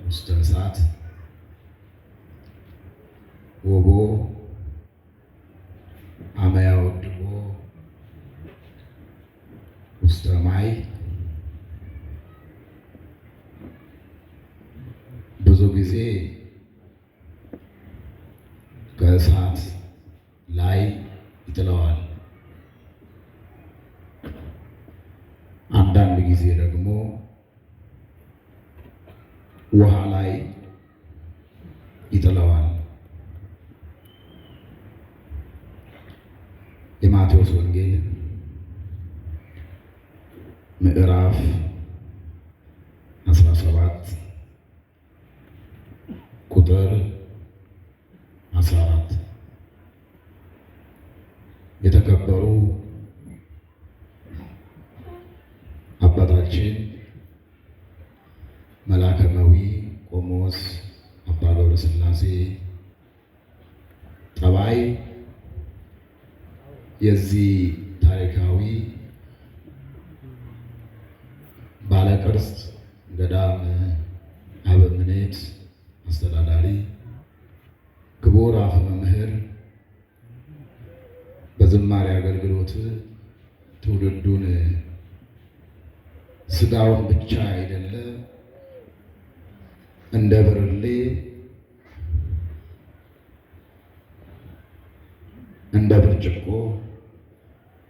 ውስተ እሳት ወቦ አመ ያወድቆ ውስተ ማይ። ብዙ ጊዜ ከእሳት ላይ ይጥለዋል። አንዳንድ ጊዜ ደግሞ ውሃ ላይ ይጥለዋል። የማቴዎስ ወንጌል ምዕራፍ 17 ቁጥር 14። የተከበሩ አባታችን መልአከ መዊ ቆሞስ አባ ገብረ ሥላሴ ጠባይ የዚህ ታሪካዊ ባለቅርስ ገዳም አበምኔት አስተዳዳሪ፣ ክቡር አፈ መምህር፣ በዝማሬ አገልግሎት ትውልዱን ስጋውን ብቻ አይደለ እንደ ብርሌ እንደ ብርጭቆ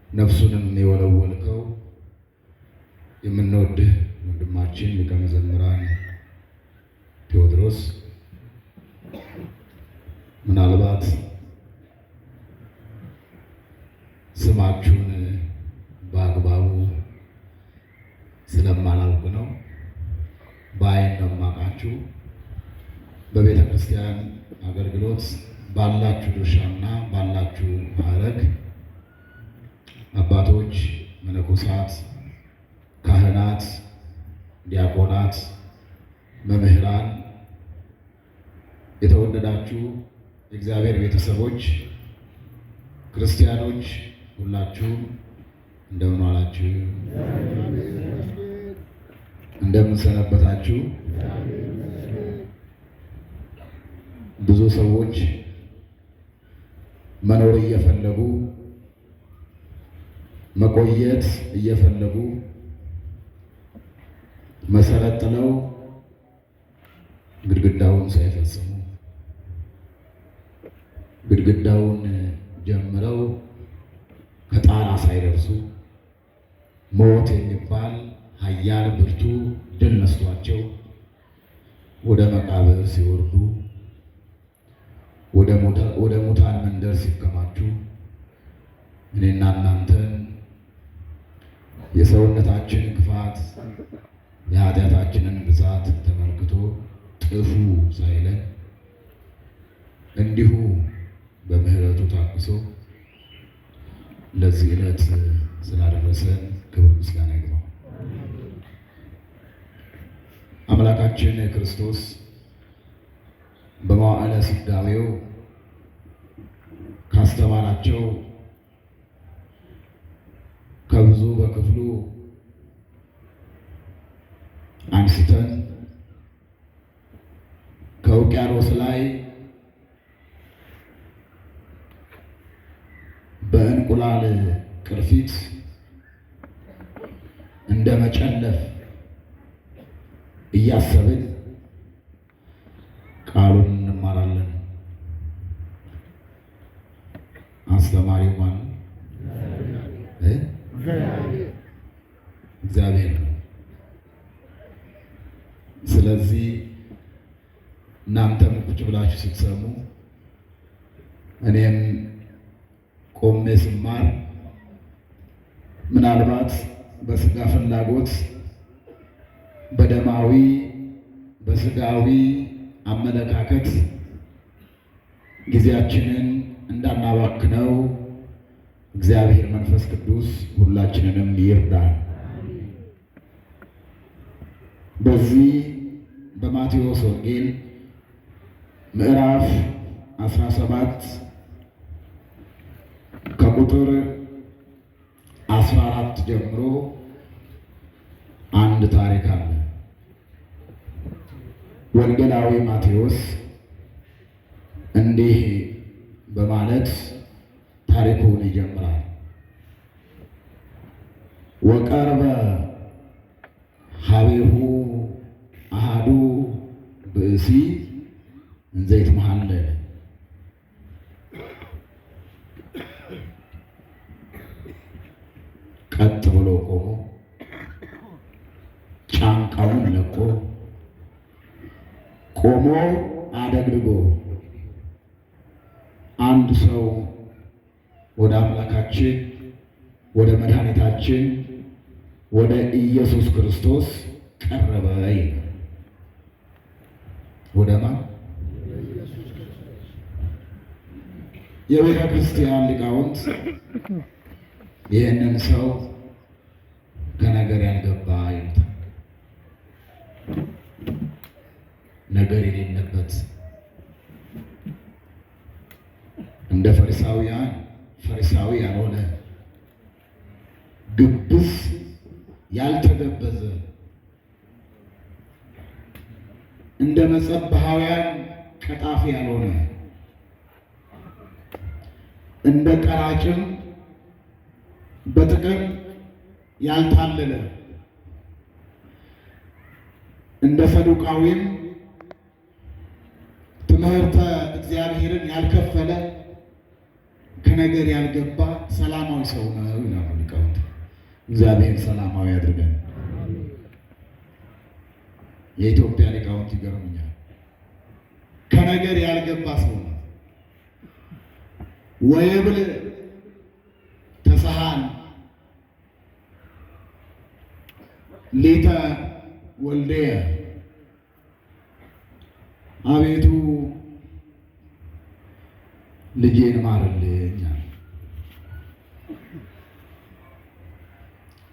ነፍሱንም የወለወልከው የምንወድህ ወንድማችን ሊቀ መዘምራን ቴዎድሮስ፣ ምናልባት ስማችሁን በአግባቡ ስለማላውቅ ነው፣ በአይን ነው የማውቃችሁ። በቤተ ክርስቲያን አገልግሎት ባላችሁ ድርሻና ባላችሁ ማዕረግ አባቶች፣ መነኮሳት፣ ካህናት፣ ዲያቆናት፣ መምህራን፣ የተወደዳችሁ የእግዚአብሔር ቤተሰቦች ክርስቲያኖች ሁላችሁም እንደምን ዋላችሁ? እንደምን ሰነበታችሁ? ብዙ ሰዎች መኖር እየፈለጉ፣ መቆየት እየፈለጉ፣ መሰረት ጥለው ግድግዳውን ሳይፈጽሙ፣ ግድግዳውን ጀምረው ከጣራ ሳይደርሱ ሞት የሚባል ኃያል ብርቱ ድል ነስቷቸው ወደ መቃብር ሲወርዱ፣ ወደ ሙታን መንደር ሲከማቹ እኔና እናንተን የሰውነታችን ክፋት የኃጢአታችንን ብዛት ተመልክቶ ጥፉ ሳይለን እንዲሁ በምሕረቱ ታግሶ ለዚህ ዕለት ስላደረሰን ክብር ምስጋና ይግባው። አምላካችን ክርስቶስ በመዋዕለ ሥጋዌው ካስተማራቸው ከብዙ በክፍሉ አንስተን ከውቅያኖስ ላይ በእንቁላል ቅርፊት እንደ መጨለፍ እያሰብን ቃሉን እንማራለን። አስተማሪው ማን? እግዚአብሔር ነው። ስለዚህ እናንተም ቁጭ ብላችሁ ስትሰሙ እኔም ቆሜ ስማር ምናልባት በስጋ ፍላጎት፣ በደማዊ በስጋዊ አመለካከት ጊዜያችንን እንዳናባክነው እግዚአብሔር መንፈስ ቅዱስ ሁላችንንም ይርዳል። በዚህ በማቴዎስ ወንጌል ምዕራፍ 17 ከቁጥር 14 ጀምሮ አንድ ታሪክ አለ። ወንጌላዊ ማቴዎስ እንዲህ በማለት ታሪኩን ይጀምራል። ወቀርበ ሀቤሁ አሃዱ ብእሲ እንዘ ይትመሃለል። ቀጥ ብሎ ቆሞ ጫንቃውን ለቆ ቆሞ አደግድጎ አንድ ሰው ወደ አምላካችን ወደ መድኃኒታችን ወደ ኢየሱስ ክርስቶስ ቀረበ ይላል። ወደ ማን? የቤተ ክርስቲያን ሊቃውንት ይህንን ሰው ከነገር ያልገባ ይሉታል። ነገር የሌለበት እንደ ፈሪሳውያን ፈሪሳዊ ያልሆነ ግብዝ ያልተገበዘ እንደ መጸባሃውያን ቀጣፊ ያልሆነ እንደ ቀራጭም በጥቅም ያልታለለ እንደ ሰዱቃዊም ትምህርተ እግዚአብሔርን ያልከፈለ ከነገር ያልገባ ሰላማዊ ሰው ነው ይላሉ ሊቃውንት። እግዚአብሔር ሰላማዊ አድርገን። የኢትዮጵያ ሊቃውንት ይገርሙኛል። ከነገር ያልገባ ሰው ነው። ወይብል ተሰሃን ሊተ ወልደየ፣ አቤቱ ልጄን ማርልኝ አለ።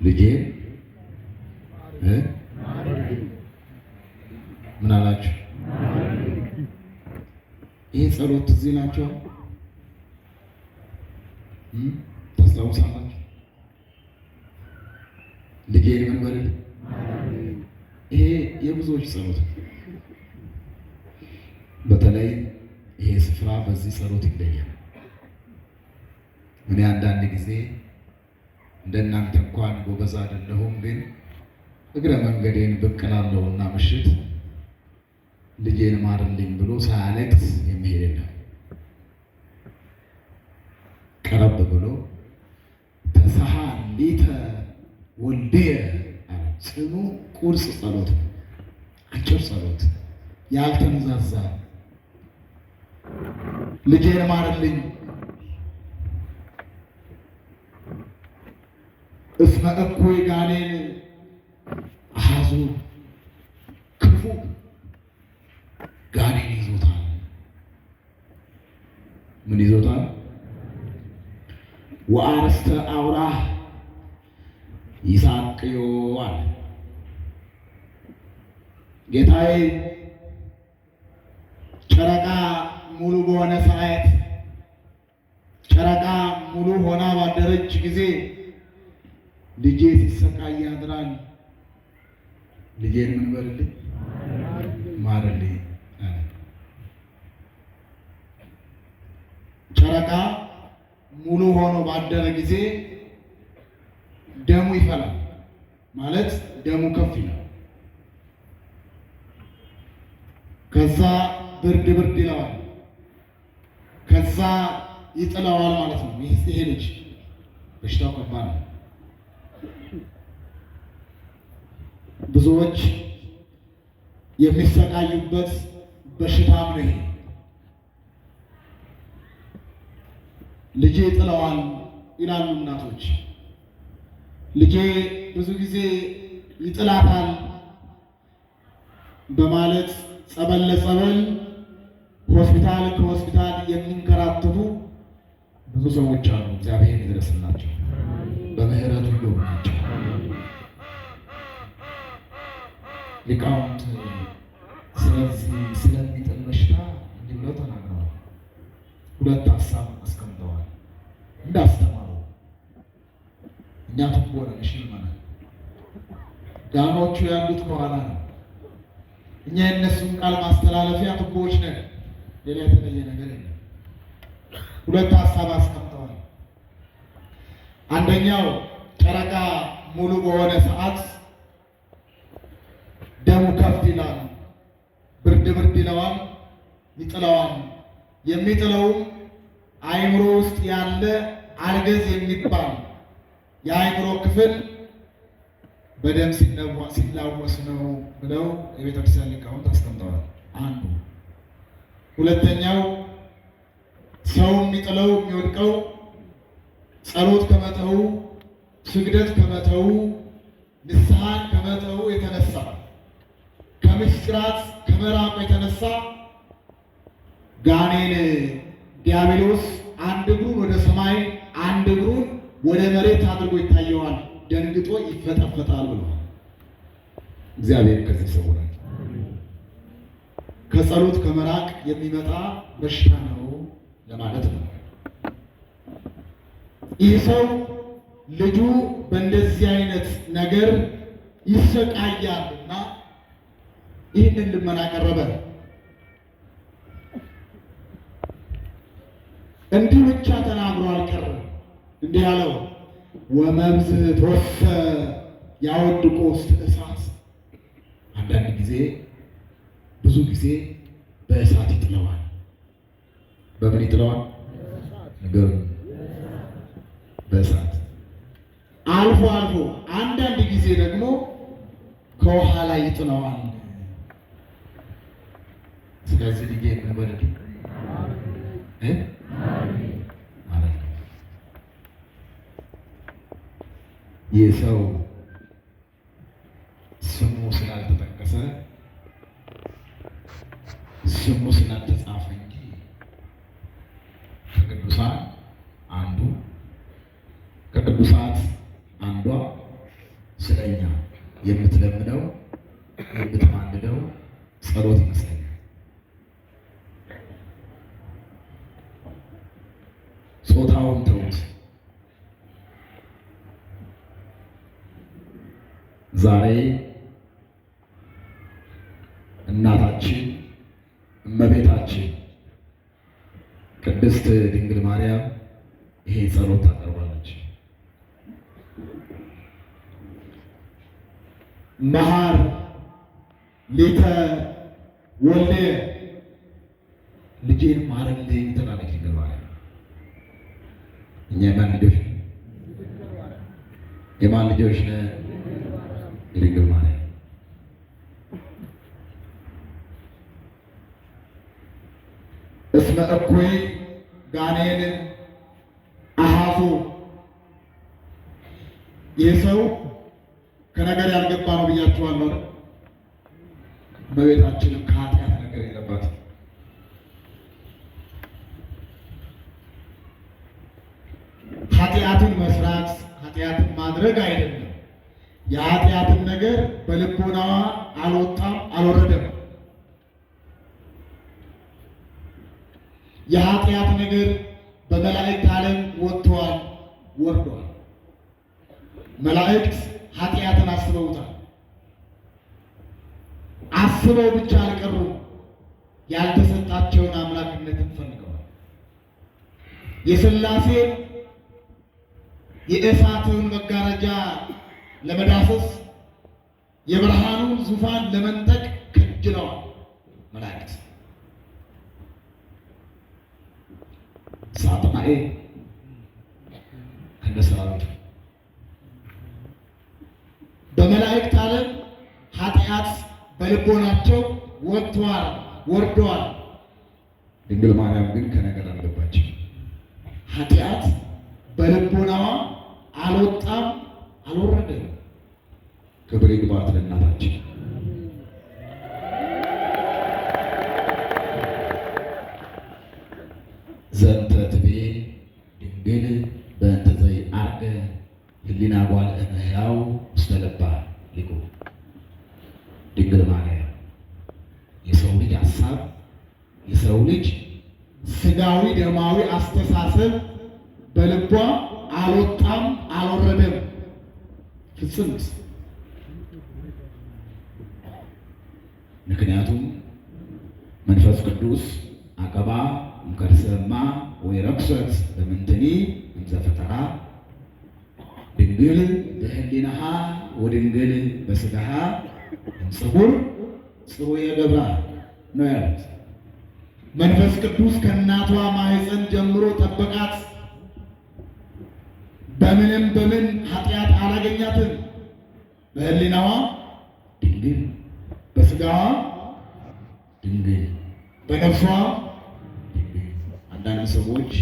ልጄን ምን አላችሁ? ይሄ ጸሎት ትዝ ይላችኋል? ታስታውሳላችሁ? ልጄን ምን በልል? ይሄ የብዙዎች ጸሎት ነው። በተለይ ይሄ ስፍራ በዚህ ጸሎት ይለያል። እኔ አንዳንድ ጊዜ እንደናንተ እንኳን ጎበዝ አይደለሁም፣ ግን እግረ መንገዴን ብቅ እላለሁና ምሽት ልጄን ማርልኝ ብሎ ሳያለቅስ የሚሄድ የለም። ቀረብ ብሎ ተሰሃን ሊተ ወልድየ አለ። ጽኑ ቁርጽ ጸሎት ነው። አጭር ጸሎት ያልተንዛዛ፣ ልጄን ማርልኝ እስመ እኩይ ጋኔን አሐዙ፣ ክፉ ጋኔን ይዞታል። ምን ይዞታል? ወአርስተ አውራህ ይሳቅዮ አለ። ጌታዬ ጨረቃ ሙሉ በሆነ ሰዓት፣ ጨረቃ ሙሉ ሆና ባደረች ጊዜ ልጄ ሲሰቃይ ያድራል። ልጄን ምን በልልኝ? ማርልኝ አለ። ጨረቃ ሙሉ ሆኖ ባደረ ጊዜ ደሙ ይፈላል፣ ማለት ደሙ ከፍ ይላል። ከዛ ብርድ ብርድ ይለዋል። ከዛ ይጥለዋል ማለት ነው። ይሄ ልጅ በሽታው ከባድ ነው። ብዙዎች የሚሰቃዩበት በሽታም ነው ይሄ። ልጄ ይጥለዋል ይላሉ እናቶች። ልጄ ብዙ ጊዜ ይጥላታል በማለት ጸበል ለጸበል ሆስፒታል ከሆስፒታል የሚንከራተቱ ብዙ ሰዎች አሉ። እግዚአብሔር ይድረስላቸው፣ በምሕረቱ ይጎብኛቸው። ሊቃውንት ስለዚህ ስለሚጥል በሽታ እንዲህ ብለው ተናግረዋል። ሁለት ሀሳብ አስቀምጠዋል። እንዳስተማሩ እኛ ትቦ ነን። እሺ ማለት ጋኖቹ ያሉት ከኋላ ነው። እኛ የእነሱን ቃል ማስተላለፊያ ቱቦዎች ነን። ሌላ የተለየ ነገር የለም። ሁለት ሀሳብ አስቀምጠዋል። አንደኛው ጨረቃ ሙሉ በሆነ ሰዓት ደሙ ከፍ ይላል፣ ብርድ ብርድ ይለዋል፣ ይጥለዋል። የሚጥለውም አእምሮ ውስጥ ያለ አልገዝ የሚባል የአእምሮ ክፍል በደም ሲላወስ ነው ብለው የቤተክርስቲያን ሊቃውንት አስቀምጠዋል። አንዱ ሁለተኛው ሰው የሚጥለው የሚወድቀው ጸሎት ከመተው፣ ስግደት ከመተው፣ ንስሐን ከመተው የተነሳ፣ ከምስጢራት ከመራቁ የተነሳ ጋኔን ዲያብሎስ አንድ እግሩን ወደ ሰማይ አንድ እግሩን ወደ መሬት አድርጎ ይታየዋል፣ ደንግጦ ይፈጠፈጣል ብለዋል። እግዚአብሔር ከዚህ ይሰውራል። ከጸሎት ከመራቅ የሚመጣ በሽታ ነው ለማለት ነው። ይህ ሰው ልጁ በእንደዚህ አይነት ነገር ይሰቃያልና ይህንን ልመና ቀረበ። እንዲህ ብቻ ተናግሮ አልቀረም። እንዲህ አለው፣ ወመብዝህ ተወሰ ያወድቆ ውስተ እሳት። አንዳንድ ጊዜ ብዙ ጊዜ በእሳት ይጥለዋል። በምን ይጥለዋል? ንገሩኝ። በእሳት። አልፎ አልፎ አንዳንድ ጊዜ ደግሞ ከውሃ ላይ ይጥለዋል። ስለዚህ ልጄ ምን በልልኝ ማለት ነው። ይህ ሰው ስሙ ስላልተጠቀሰ፣ ስሙ ስላልተጻፈ እንጂ ከቅዱሳን አንዱ፣ ከቅዱሳት አንዷ ስለኛ የምትለምነው የምትማልደው ጸሎት ይመስለኛል። ጾታውን ተውት። ዛሬ እናታችን እመቤታችን ቅድስት ድንግል ማርያም ይሄ ጸሎት ታቀርባለች። መሐር ሊተ ወልደ፣ ልጄን ማረልኝ ትላለች ድንግል ማርያም። እኛ የማን ልጆች የማን ልጆች ነን? የድንግል ማርያም። እስመ እኩይ ጋኔን አሃዙ። ይህ ሰው ከነገር ያልገባ ነው ብያችኋለሁ አይደል? እመቤታችንም ከኃጢአት ነገር የለባትም። ኃጢአትን መስራት ኃጢአትን ማድረግ አይደለም። የኃጢአትን ነገር በልቦናዋ አልወጣም አልወረደም። የኃጢአት ነገር በመላእክት ዓለም ወጥተዋል ወርደዋል። መላእክት ኃጢአትን አስበውታል። አስበው ብቻ አልቀሩም፣ ያልተሰጣቸውን አምላክነትን ፈልገዋል። የሥላሴን የእሳትን መጋረጃ ለመዳሰስ፣ የብርሃኑን ዙፋን ለመንጠቅ ከጅለዋል መላእክት። ሳጥናኤል ከነሰራዊቱ በመላእክት ዓለም ኃጢአት በልቦናቸው ወጥተዋል ወርደዋል። ድንግል ማርያም ግን ከነገር አልገባችም። ኃጢአት በልቦናዋ አልወጣም አልወረደም። ክብር ይግባት ለእናታችን። ዘንተ ትቤ ድንግል በእንተ ዘይዐርገ ህሊና ጓል እመሕያው ውስተ ልባ ሊቁ። ድንግል ማርያም የሰው ልጅ ሀሳብ፣ የሰው ልጅ ስጋዊ ደማዊ አስተሳሰብ በልቧ አልወጣም አልወረደም። ፍጽምት። ምክንያቱም መንፈስ ቅዱስ አቀባ እምከርሰማ ወይረክሰት በምንትኒ እምዘፈጠራ ድንግል በህሊናሃ ወድንግል በስጋሃ እምጽቡር ጽሩየ ገብራ ነው ያሉት። መንፈስ ቅዱስ ከእናቷ ማህፀን ጀምሮ ጠበቃት። በምንም በምን ኃጢአት አላገኛትም። በህሊናዋ ድንግል፣ በስጋዋ ድንግል፣ በነፍሷ ድንግል። አንዳንድ ሰዎች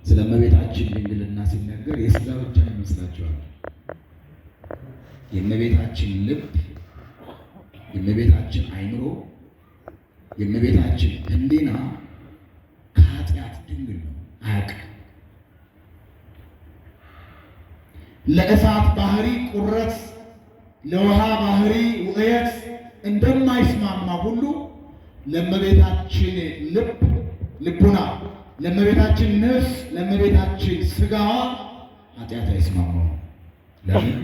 ስለ እመቤታችን ድንግልና ሲነገር የስጋ ብቻ ይመስላቸዋል። የእመቤታችን ልብ፣ የእመቤታችን አይምሮ፣ የእመቤታችን ሕሊና ከኃጢአት ድንግል ነው፣ አያውቅም። ለእሳት ባህሪ ቁረት፣ ለውሃ ባህሪ ውዕየት እንደማይስማማ ሁሉ ለእመቤታችን ልብ ልቡና፣ ለእመቤታችን ነፍስ፣ ለእመቤታችን ስጋዋ ኃጢአት አይስማማው። ለምን?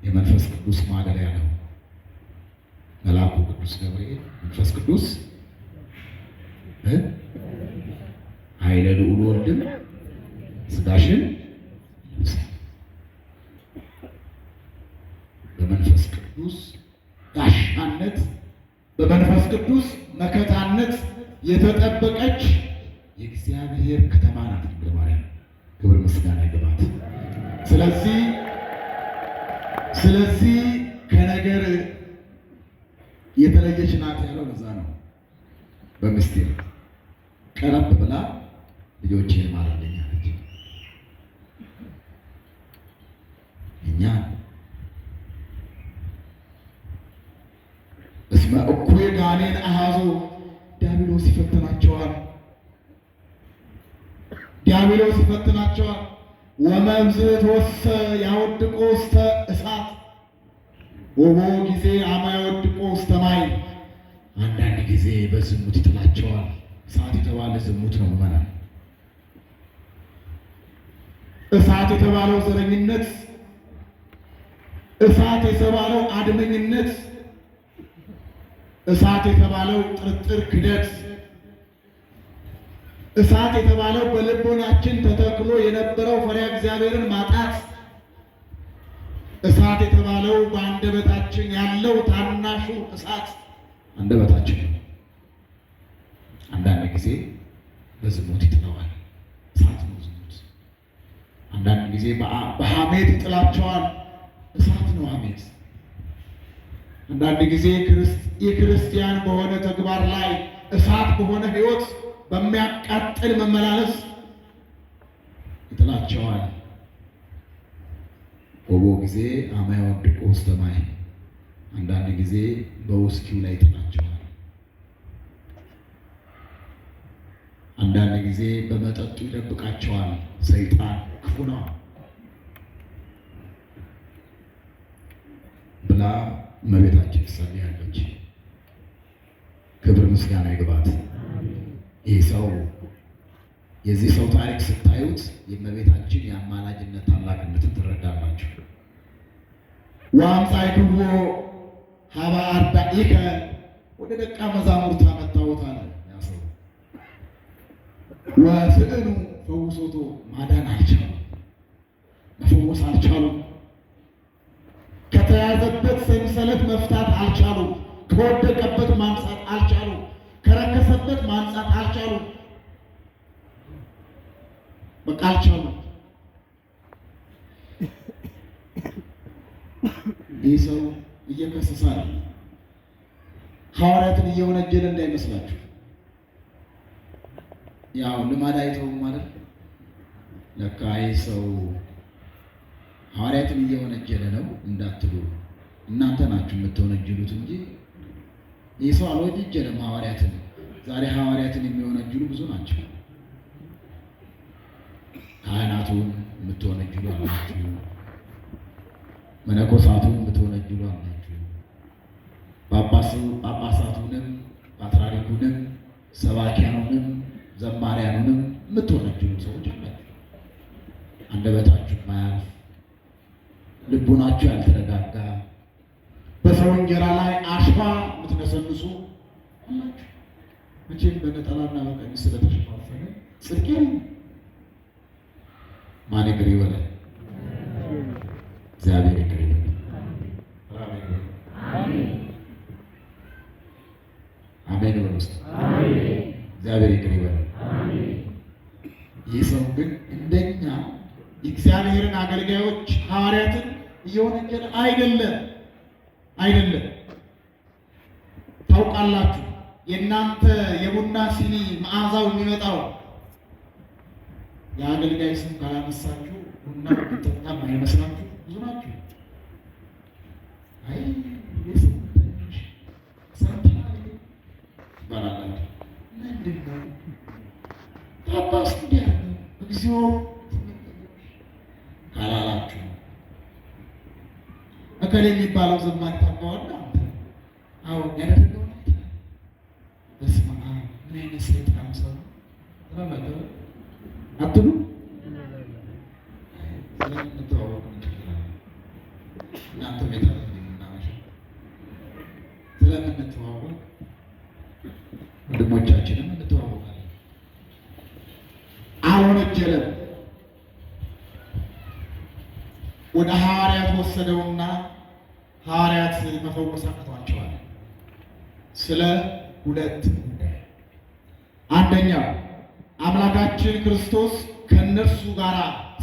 የመንፈስ ቅዱስ ማደሪያ ነው። መልአኩ ቅዱስ ገብርኤል መንፈስ ቅዱስ ኃይለ ልዑል ወልድም ስጋሽን በመንፈስ ቅዱስ ጋሻነት በመንፈስ ቅዱስ መከታነት የተጠበቀች የእግዚአብሔር ከተማ ናት ድንግል ማርያም። ክብር ምስጋና ይግባት። ስለዚህ ከነገር የተለየች ናት ያለው ለዛ ነው። በምስጢር ቀረብ ብላ ልጆቼን ማርልኝ አለች። እኛ እስመ እኩይ ጋኔን አሃዞ ዲያብሎስ ይፈትናቸዋል። ዲያብሎስ ይፈትናቸዋል። ወመብዝህት ወሰ ያወድቆ ውስተ እሳት ወቦ ጊዜ አመ ያወድቆ ውስተ ማይ። አንዳንድ ጊዜ በዝሙት ይጥላቸዋል። እሳት የተባለ ዝሙት ነው። ምዕመናን፣ እሳት የተባለው ዘረኝነት፣ እሳት የተባለው አድመኝነት፣ እሳት የተባለው ጥርጥር፣ ክደት፣ እሳት የተባለው በልቦናችን ተተክሎ የነበረው ፈሪሃ እግዚአብሔርን ማጣት፣ እሳት የተባለው በአንደበታችን ያለው ታናሹ እሳት አንደበታችን ነው። አንዳንድ ጊዜ በዝሙት ይጥለዋል። እሳት ነው ዝሙት። አንዳንድ ጊዜ በሐሜት ይጥላቸዋል። እሳት ነው ሐሜት። አንዳንድ ጊዜ የክርስቲያን በሆነ ተግባር ላይ እሳት በሆነ ሕይወት በሚያቃጥል መመላለስ ይጥላቸዋል። ወቦ ጊዜ አመ ያወድቆ ውስተ ማይ። አንዳንድ ጊዜ በውስኪው ላይ ይጥላቸዋል። አንዳንድ ጊዜ በመጠጡ ይደብቃቸዋል። ሰይጣን ክፉ ነው ብላ እመቤታችን ትጸልያለች። ክብር ምስጋና ይግባት። ይህ ሰው የዚህ ሰው ታሪክ ስታዩት የእመቤታችን የአማላጅነት ታላቅነትን ትረዳላችሁ። ወአምጻእክዎ ሀበ አርዳኢከ፣ ወደ ደቀ መዛሙርት አመጣሁት አለ ያ ሰው። ወስእኑ ፈውሶቶ፣ ማዳን አልቻሉም፣ መፈወስ አልቻሉም። ከተያዘበት ሰንሰለት መፍታት አልቻሉም። ከወደቀበት ማንሳት አልቻሉም። ከረከሰበት ማንሳት አልቻሉም። በቃ አልቻሉም። ይህ ሰው እየከሰሰ ነው። ሐዋርያትን እየወነጀለ እንዳይመስላችሁ። ያው ልማድ አይተውም ማለት ለካ ይህ ሰው ሐዋርያትን እየወነጀለ ነው እንዳትሉ፣ እናንተ ናችሁ የምትወነጅሉት እንጂ ይህ ሰው አልወነጀለም ሐዋርያትን። ዛሬ ሐዋርያትን የሚወነጅሉ ብዙ ናቸው። ካህናቱን የምትወነጅሉ አላችሁ፣ መነኮሳቱን የምትወነጅሉ አላችሁ፣ ጳጳሳቱንም ፓትርያርኩንም ሰባኪያኑንም ዘማሪያኑንም የምትወነጅሉ ሰዎች አላችሁ። አንደበታችሁ ማያርፍ፣ ልቡናችሁ ያልተረጋጋ፣ በሰው እንጀራ ላይ አሸዋ የምትነሰንሱ አላችሁ። መቼም በነጠላና በቀሚስ ስለተሸፋፈነ ጽድቅ የለም። ማን ይቅር ይበላል? እግዚአብሔር ይቅር ይበላል። አሜን በሉ እስኪ። እግዚአብሔር ይቅር ይበላል። ይህ ሰው ግን እንደኛ የእግዚአብሔርን አገልጋዮች ሐዋርያትን እየወነጀለ አይደለም፣ አይደለም። ታውቃላችሁ፣ የእናንተ የቡና ሲኒ መዓዛው የሚመጣው የአገልጋይ ስም ካላነሳችሁ ቡና የሚጠጣም አይመስላችሁ ብዙ ናችሁ። አይ የስም ትንሽ ሰምተናል ትባላላችሁ። ምንድን ነው ጳጳስ እንዲህ ያለው እግዚኦ ካላላችሁ እከሌ የሚባለው ዘማሪ ታውቀዋለህ አንተ? አዎ፣ ያደረገው በስመ አብ ምን አይነት ሰይጣን ሰው ነው ትላላችሁ አትሉ? ስለምንተዋወቅ ምን ችግር አለ? እናንተ ቤት አለ የምናመሸው ስለምንተዋወቅ ወንድሞቻችንም እንተዋወቃለን። አልወነጀለም። ወደ ሐዋርያት ወሰደውና ሐዋርያት መፈወስ አቅቷቸዋል። ስለ ሁለት ጉዳይ፣ አንደኛው አምላካችን ክርስቶስ ከእነርሱ ጋር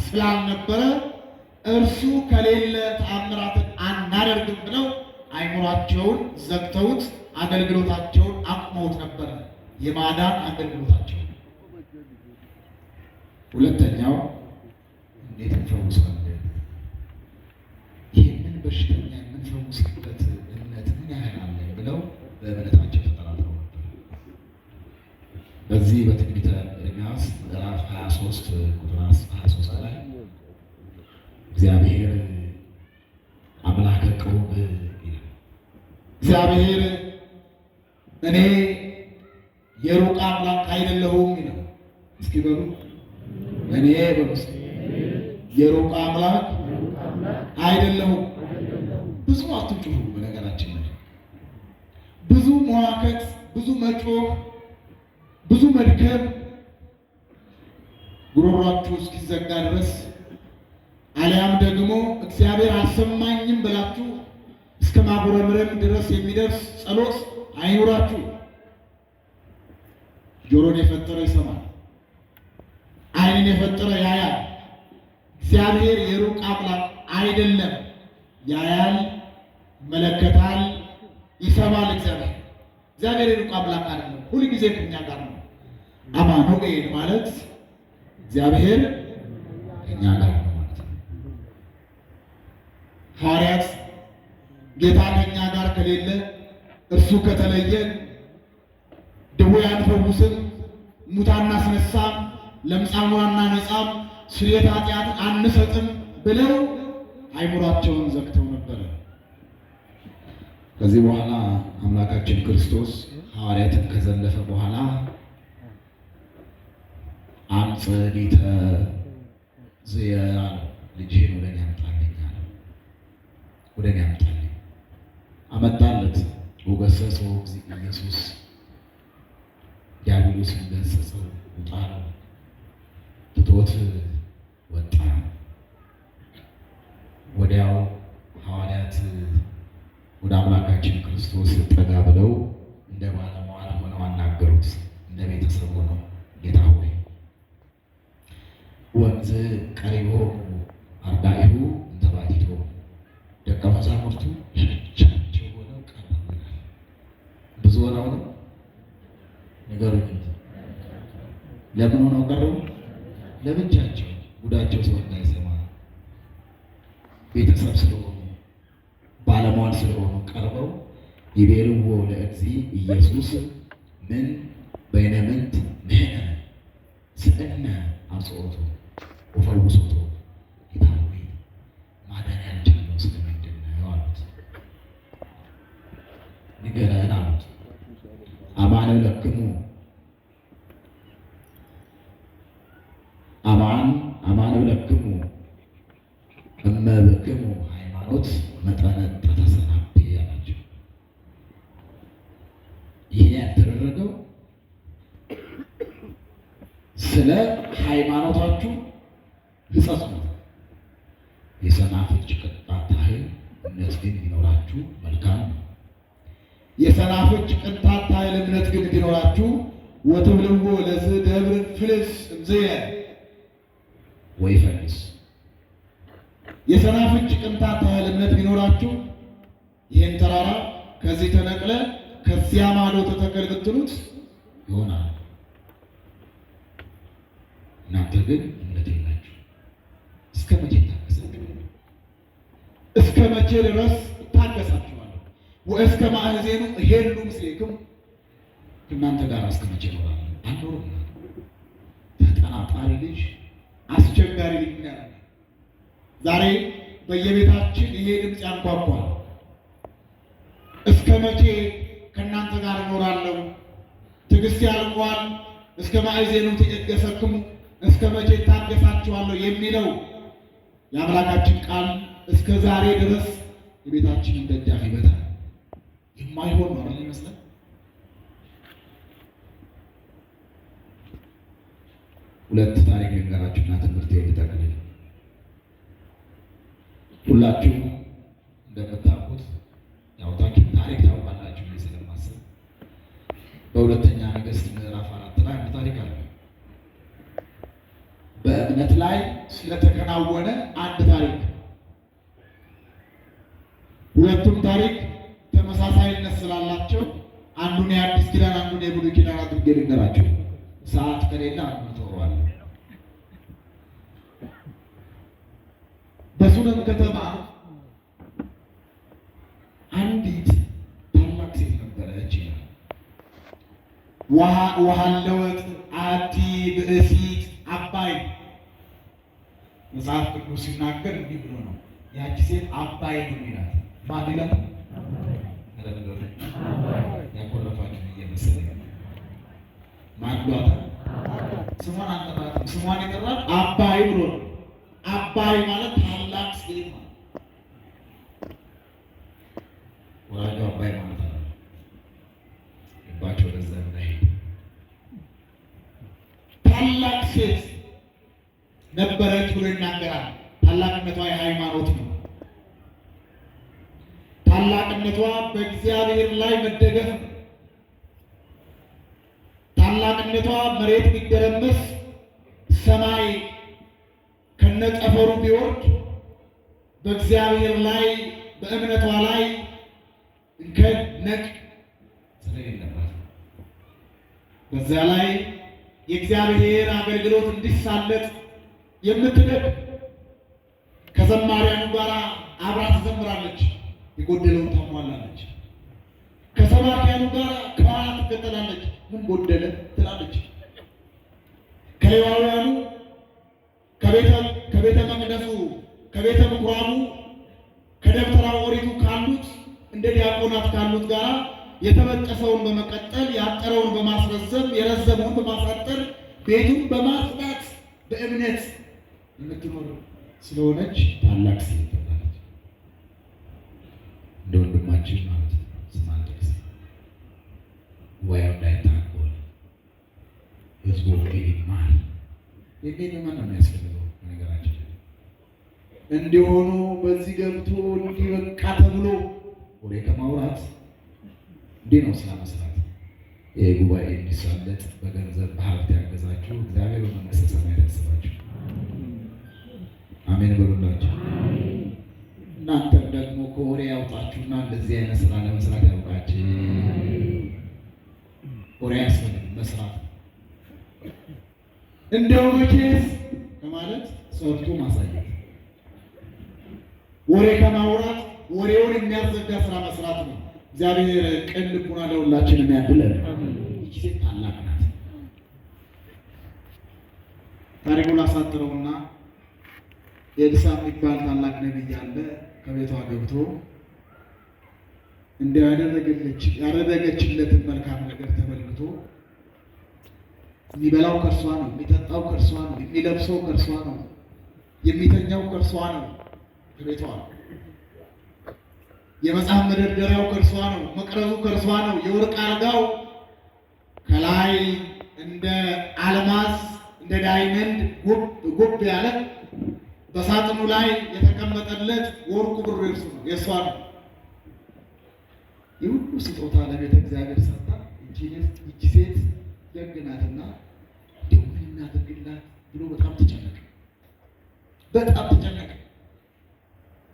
ስላልነበረ እርሱ ከሌለ ተአምራትን አናደርግም ብለው አይምሯቸውን ዘግተውት አገልግሎታቸውን አቁመውት ነበረ። የማዳን አገልግሎታቸውን። ሁለተኛው እንዴት እንፈውሳለን? ይህንን በሽተኛ የምንፈውስበት እምነት ምን ያህል አለን ብለው በእምነታቸው ተጠራጥረው ነበር። በዚህ በትንቢተ ኤርምያስ ምዕራፍ 23 ቁጥር 23 ላይ እግዚአብሔር አምላከ ቅሩብ ይላል። እግዚአብሔር እኔ የሩቅ አምላክ አይደለሁም ይላል። እስኪ በሉ እኔ በሉ እስኪ የሩቅ አምላክ አይደለሁም። ብዙ አትጩሁ። በነገራችን ላይ ብዙ መዋከት፣ ብዙ መጮህ፣ ብዙ መድከም ጉሮሯችሁ እስኪዘጋ ድረስ አሊያም ደግሞ እግዚአብሔር አልሰማኝም ብላችሁ እስከ ማጉረምረም ድረስ የሚደርስ ጸሎት አይኑራችሁ። ጆሮን የፈጠረ ይሰማል፣ ዓይንን የፈጠረ ያያል። እግዚአብሔር የሩቅ አምላክ አይደለም። ያያል፣ ይመለከታል፣ ይሰማል። እግዚአብሔር የሩቅ አምላክ አይደለም። ሁልጊዜ ከኛ ጋር ነው። አማኑኤል ማለት እግዚአብሔር ከእኛ ጋር ነው ማለት ነው። ሐዋርያት ጌታ ከኛ ጋር ከሌለ እርሱ ከተለየን ድውይ አንፈውስም፣ ሙታን አናስነሳም፣ ለምጻሙን አናነጻም፣ ስርየተ ኃጢአት አንሰጥም ብለው አይምሯቸውን ዘግተው ነበረ። ከዚህ በኋላ አምላካችን ክርስቶስ ሐዋርያትን ከዘለፈ በኋላ አምጽእ ሊተ ዝየ አለው። ልጅህን ወደ እኔ አምጣልኝ አለው። ወደ እኔ አምጣልኝ አመጣለት። ወገሰጸው እግዚእ ኢየሱስ ዲያብሎስን ገሰጸው፣ ውጣ አለው። ትቶት ወጣ። ወዲያው ሐዋርያት ወደ አምላካችን ክርስቶስ ጠጋ ብለው እንደ ባለሟል ሆነው አናገሩት። እንደ ቤተሰብ ሆነው ጌታ ሆይ ወንዝ ቀሪቦሙ አርዳኢሁ እንተ ባቲቶ፣ ደቀ መዛሙርቱ ለብቻቸው ሆነው ቀረቡ ይላል። ብዙ ሆነው ነው? ንገሩኝ። ለምን ሆነው ቀረቡ? ለብቻቸው፣ ጉዳቸው ሰው እንዳይሰማ ቤተሰብ ስለሆኑ ባለሟል ስለሆኑ ቀርበው ይቤልዎ ለእግዚእ ኢየሱስ ምን በይነ ምንት ንሕነ ስእነ አብጽሖቶ ወፈውሶቶ፣ ጌታ ሆይ ማዳን ያልቻልነው ስለምንድን ነው አሉት። ንገረን አሉት። አማን እብለክሙ አማን አማን እብለክሙ እመብክሙ ሃይማኖት መጠነ ተተሰናቤ አላቸው። ስለ ሃይማኖታችሁ ሕጸጽ ነው። የሰናፍጭ ቅንጣት ታህል እምነት ግን ቢኖራችሁ መልካም ነው። የሰናፍጭ ቅንጣት ታህል እምነት ግን ቢኖራችሁ ወትብልዎ ለዝ ደብር ፍልስ እምዝየ ወይፈልስ የሰናፍጭ ቅንጣት ታህል እምነት ቢኖራችሁ ይህን ተራራ ከዚህ ተነቅለ ከዚያ ማዶ ተተከል ብትሉት ይሆናል። እናንተ ግን እምነት የላችሁ። እስከ መቼ ታገሳችኋለሁ? እስከ መቼ ድረስ እታገሳችኋለሁ? ወእስከ ማእዜኑ እሄሉ ምስሌክሙ ከእናንተ ጋር እስከ መቼ እኖራለሁ? አልኖርም። ተጠራጣሪ ልጅ፣ አስቸጋሪ ልጅ ነው ያለው። ዛሬ በየቤታችን ይሄ ድምፅ ያንኳኳል። እስከ መቼ ከእናንተ ጋር እኖራለሁ? ትዕግስት ያልቋል። እስከ ማእዜኑ ትዕገሰክሙ፣ እስከ መቼ እታገሳችኋለሁ የሚለው የአምላካችን ቃል እስከ ዛሬ ድረስ የቤታችንን ደጃፍ ይመታል። የማይሆን ነው አይደል ይመስላል። ሁለት ታሪክ ልንገራችሁና ትምህርት ልጠቅልል። ሁላችሁም እንደምታውቁት ያው ታሪክ ታውቃላችሁ ብዬ ስለማስብ በሁለተኛ ነገሥት ምዕራፍ 4 ላይ አንድ ታሪክ አለ። በእምነት ላይ ስለተከናወነ አንድ ታሪክ። ሁለቱም ታሪክ ተመሳሳይነት ስላላቸው አንዱን የአዲስ ኪዳን አንዱን የብሉይ ኪዳን አድርጌ ልንገራችሁ። ሰዓት ከሌለ አንዱ ተወሯለሁ። በሱነም ከተማ አንዲት ታላቅ ሴት ነበረች ይላል። ወሃለወት አቲ ብእሲት አባይ። መጽሐፍ ቅዱስ ሲናገር እንዲህ ብሎ ነው። ያቺ ሴት አባይ ነው የሚላት። ማን ይላል? ኧረ ንገሩኝ። ያኮረፋችሁ እየመሰለኝ ማን ብሏታል? ስሟን አንጠራትም። ስሟን የጠራት አባይ ብሎ ነው። አባይ ማለት ታላቅ ሴት ማለት ወራጇ አባይ ማለት ነው። ልባቸው ወደዛ እንዳይሄድ ታላቅ ሴት ነበረች ብሎ ይናገራል። ታላቅነቷ የሃይማኖት ነው። ታላቅነቷ በእግዚአብሔር ላይ መደገፍ ነው። ታላቅነቷ መሬት ቢደረመስ ሰማይ ከነጠፈሩ ቢወርድ በእግዚአብሔር ላይ በእምነቷ ላይ እንከን ነቅ ስለሌለባት በዛ ላይ የእግዚአብሔር አገልግሎት እንዲሳለጥ የምትደግ ከዘማሪያኑ ጋር አብራ ትዘምራለች፣ የጎደለውን ታሟላለች። ከሰባኪያኑ ጋር ከኋላ ትከተላለች፣ ምን ጎደለ ትላለች። ከሌዋውያኑ ከቤተ መቅደሱ ከቤተ ምኩራቡ ከደብተራ ኦሪቱ ካሉት እንደ ዲያቆናት ካሉት ጋር የተበጠሰውን በመቀጠል ያጠረውን በማስረዘም የረዘመውን በማሳጠር ቤቱን በማጽዳት በእምነት የምትኖር ስለሆነች ታላቅ ሴት ተባለች። እንደ ወንድማችን ማለት ነው። ስም አልጠቅስም። ጉባኤው እንዳይታጎል ህዝቡ ወንጌል ይማር የሚል ማን ነው የሚያስፈልገው? በነገራችን ላይ እንዲሆኑ በዚህ ገብቶ እንዲህ በቃ ተብሎ ወሬ ከማውራት እንዲህ ነው ስራ መስራት። ይህ ጉባኤ እንዲሳለጥ በገንዘብ በሀብት ያገዛችሁ እግዚአብሔር በመንግሥተ ሰማያት ያስባችሁ። አሜን በሉላችሁ። እናንተም ደግሞ ከወሬ ያውጣችሁና እንደዚህ አይነት ስራ ለመስራት ያውቃችሁ። ወሬ አያስፈልግም፣ መስራት እንደው መቼስ ከማለት ሰርቶ ማሳየት፣ ወሬ ከማውራት ወሬውን የሚያዘጋ ስራ መስራት ነው። እግዚአብሔር ቅን ልቡና ለሁላችንም ያድለን። ይቺ ሴት ታላቅ ናት። ታሪኩን ላሳጥረውና ኤልሳ የሚባል ታላቅ ነቢይ አለ። ከቤቷ ገብቶ እንዲያው ያደረገችለትን መልካም ነገር ተመልክቶ የሚበላው ከእርሷ ነው፣ የሚጠጣው ከእርሷ ነው፣ የሚለብሰው ከእርሷ ነው፣ የሚተኛው ከእርሷ ነው። ከቤቷ የመጽሐፍ መደርደሪያው ከእርሷ ነው፣ መቅረዙ ከእርሷ ነው፣ የወርቅ አልጋው ከላይ እንደ አልማዝ እንደ diamond ጉብ ጉብ ያለ በሳጥኑ ላይ የተቀመጠለት ወርቁ ብሩ የእርሱ ነው፣ የእሷ ነው። ይህ ሁሉ ስጦታ ለቤተ እግዚአብሔር ሰጥታ ይቺ ሴት ደግ ናትና እንደው ምን እናድርግላት ብሎ በጣም ተጨነቀ። በጣም ተጨነቀ።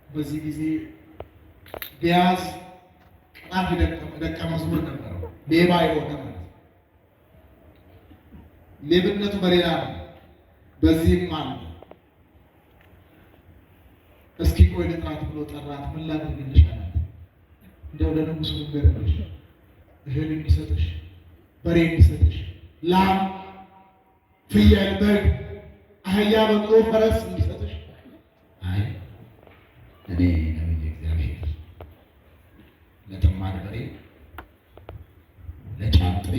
በዚህ ጊዜ ግያዝ ቀጣፊ ደቀ መዝሙር ነበረው፣ ሌባ የሆነ ማለት ነው። ሌብነቱ በሌላ ነው፣ በዚህም አለ። እስኪ ቆይ ልጥራት ብሎ ጠራት። ምን ላድርግልሽ አላት። እንደው ለንጉሱ ልንገርልሽ፣ እህል የሚሰጥሽ በሬ የሚሰጥሽ ላም፣ ፍየል፣ በግ፣ አህያ፣ በቅሎ፣ ፈረስ እንዲሰጥሽ። አይ እኔ ነብየ እግዚአብሔር ለጥማድ በሬ ለጫንጥሬ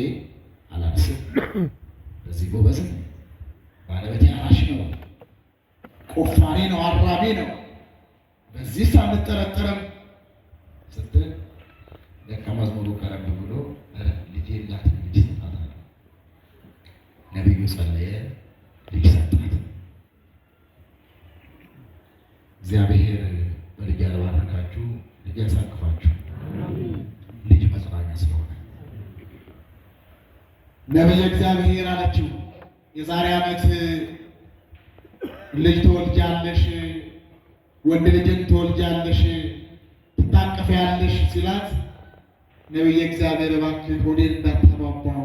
አላንስም። በዚህ ጎበዝ ነኝ። ባለቤቴ አራሽ ነው፣ ቆፋሪ ነው፣ አራቢ ነው። በዚህ አንጠረጠርም ስትል ደቀ መዝሙሩ ቀረብ ብሎ ኧረ ልጅ የላትም ልጅ ስጣት አለ። ነቢዩ ጸለየ፣ ልጅ ሰጣት። እግዚአብሔር በልጅ ያልባረካችሁ ልጅ ያሳቅፋችሁ። ልጅ መጽናኛ ስለሆነ ነቢየ እግዚአብሔር አለችው፣ የዛሬ ዓመት ልጅ ትወልጃለሽ፣ ወንድ ልጅን ትወልጃለሽ፣ ትታቀፊያለሽ ሲላት ነቢየ እግዚአብሔር እባክህ ሆዴን እንዳታባባው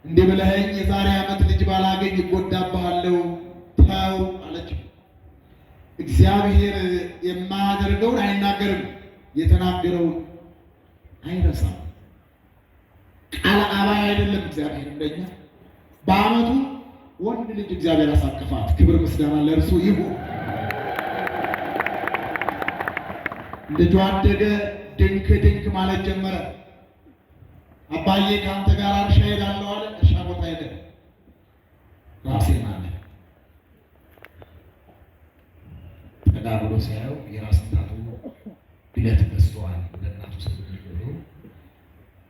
እንዲህ ብለኸኝ የዛሬ ዓመት ልጅ ባላገኝ እጎዳብሃለሁ፣ ተው አለችው። እግዚአብሔር የማያደርገውን አይናገርም፣ የተናገረውን አይረሳም። ቃል አባይ አይደለም እግዚአብሔር እንደኛ። በዓመቱ ወንድ ልጅ እግዚአብሔር አሳቀፋት። ክብር ምስጋና ለእርሱ ይሁን። ልጁ አደገ፣ ድንክ ድንክ ማለት ጀመረ። አባዬ ከአንተ ጋር እርሻ ሄዳለሁ አለ። እርሻ ቦታ ሄደ። ራሴን አለ ጠጋ ብሎ ሲያየው የራስ ምታቱ ብለት በዝተዋል። ወደ እናቱ ስልክ ብሎ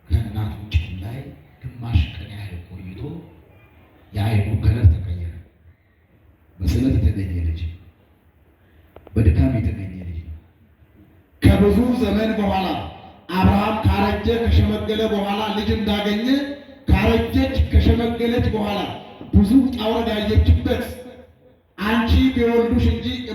ከእናቱ ጭን ላይ ግማሽ ቀን ያህል ቆይቶ የአይኑ color ተቀየረ። በስለት የተገኘ ልጅ፣ በድካም የተገኘ ልጅ ነው። ከብዙ ዘመን በኋላ አብርሃም ካረጀ ከሸመገለ በኋላ ልጅ እንዳገኘ ካረጀች ከሸመገለች በኋላ ብዙ ውጣ ውረድ ያየችበት አንቺ ቢወልዱሽ እንጂ